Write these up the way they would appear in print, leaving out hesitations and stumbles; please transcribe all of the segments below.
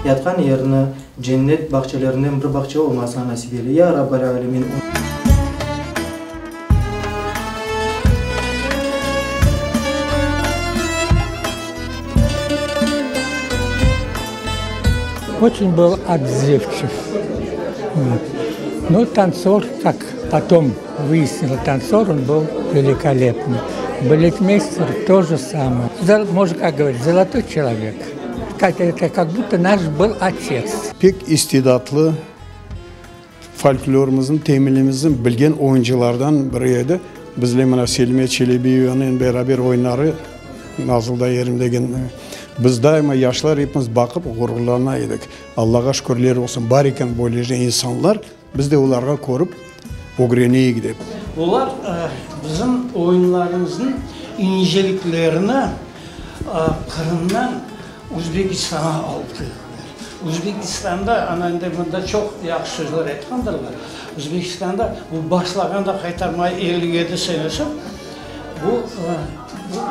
Yatqan yerini cennet bağçelerinden bir bağça olmasına nasip eyle. Ya Rabbel Alemin! Oçün был otzıvçiv. No, tantsor, kak potom vıyasnilось, tantsor on был velikolepnıy. Baletmeyster to je samoye. Mojno kak govorit, zolotoy çelovek. Eto kak budto naş был otets. Pek istidatlı, folklorımıznıñ temelimizni bilgen oyuncılardan biri edi. Bizle mına Selime Çelebiyevanen beraber oynarı, Nazılda erim degen. Biz daima yaşlar epimiz baqıp ğururlana edik. Allağa şükürler olsun, bar eken böylece insanlar, biz de olarğa körip ögreneyik dep. Olar bizim oyunlarımıznıñ inceliklerini Qırımdan Özbekistanğa alıp keldiler. Özbekistanda, ana endi mında çoq yahşı sözler aytqandırlar, Özbekistanda bu başlağanda Qaytarma 57 senesi bu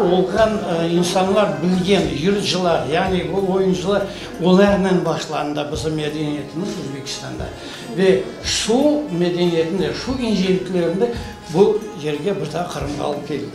olğan insanlar bilgen yırcılar, yani bu oyuncılar, olarnen başlandı bizim medeniyetimiz Özbekistanda. Ve şu medeniyetni de, şu inceliklerni de bu yerge bir daa Qırımğa alıp keldik.